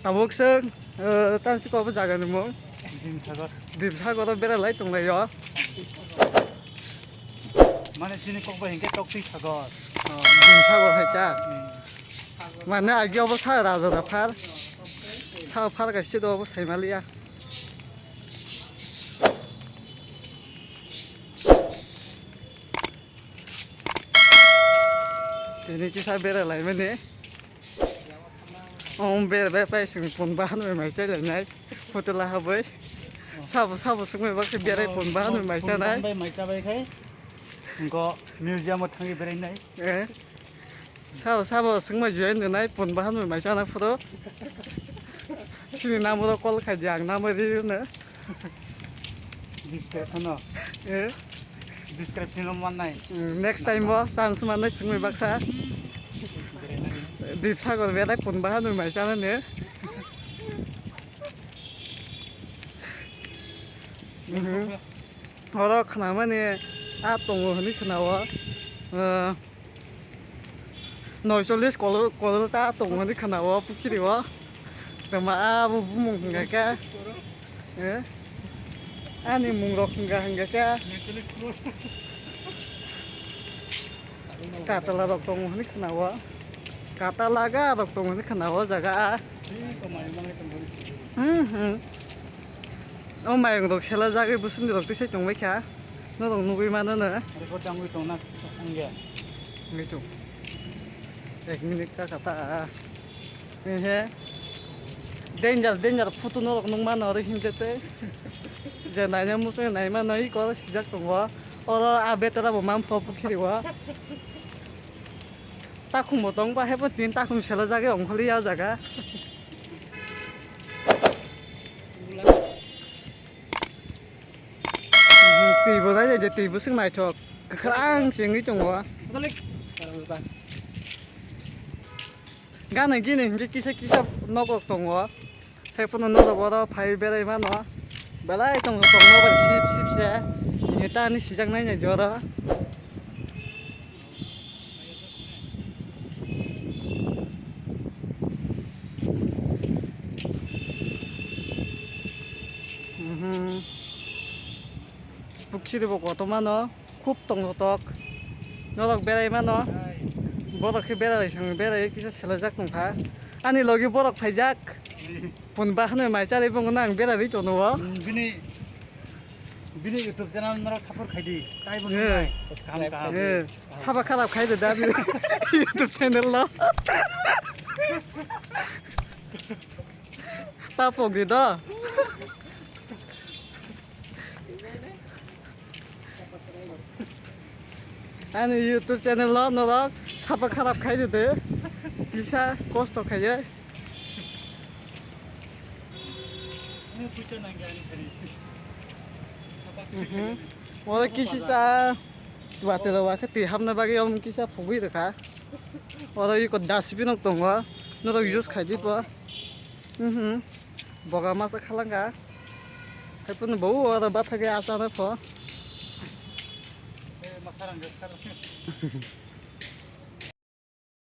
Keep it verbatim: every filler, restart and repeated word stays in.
Tabuk swk, eh, tang si kobo jaga ni mung. Dimsagor. Dimsagor o berai lai tong lai o. Mane chini kok bai hingke Toktwi Sagor. Oh, Dimsagor hai ta. Hmm. Mane agi obo sa raja da phar. Sa phar ka si do obo sai maliya. Tini kisa berai lai mani. Om ber bai pai sing pun bahan bai mai chai lai nai. Hotel ha bai. Sabo sabo sung bai baksa berai pun bahan bai mai chai nai. Bai mai chai bai khai. Ngo museum o thangi berai nai. Eh. Sabo sabo sung bai join de nai pun bahan bai mai chai nai photo. Sini number call khai di ang number di na. Description o. Eh. Description o mannai. Mm, next time bo chance mannai sungwi baksa. Dipsagor belai pun bahan bai mai chana ne. Mhm. Oro khna mani a tongo hwnwi khna o. Eh, Noichollis kolor, kolor ta tongo hwnwi khna o pukhiri o. Tama abo bumung hwnka khe. Eh? Ani mung rok hwnka hwnka khe. Katala rok tongo hwnwi khna o. Katala ga rok tongo hwnwi khna o jaga a. Hmm, hmm. O mayung rok sela jagwi bwswndi rok tisai tongbai kha. Norok nugwi mano no. Record tangwi tongna wngya. Wngwi tong. Ek minute ta kata. Ehe. Danger, danger photo norok nung mano oro himjete. Je naina muchung naima noi koro sijak tongo. Oro a betara bo mampho pukhiri o. Takhum bo tong ba hebo tin takhum sela jagwi ongkhorli ya jaga. Twi bo nai je twi bwswk naithok kwkhwrang chengwi tongo. Gana gini hinkhe kisa kisa nokok tongo. Tei phano norok oro phai berai mano. Belai tongo tongma bai sip sip se. Hinkhe ta ani sijak nai nai jora. Mhm. Pukhiri bo kotorma no khub tongthok. Norok berai mano. Borok khe berai song berai kisa selajak tongkha. Ani logi borok phaijak. Pun bahanwi mai chari bongno ang berai ri tono o. Bini, bini YouTube channel norok support khai di. Tai bo nai. Kaham kaham. Eh, saba kharap khai de da bini YouTube channel lo. Ta pok di do. Ani YouTube channel no norok sapa kharap khai de de. Kisa kosto khai ye. Mhm. Oro kisi sa watero wakhe twi hapna bagwi omo kisa phugwi rwkha. Oro iko dustbin rok tongo. Norok use khai di bo. Mhm. Boga masa khalanga. Hai phano bo oro bathagwi achana pho. Eh, masa rang rwkha.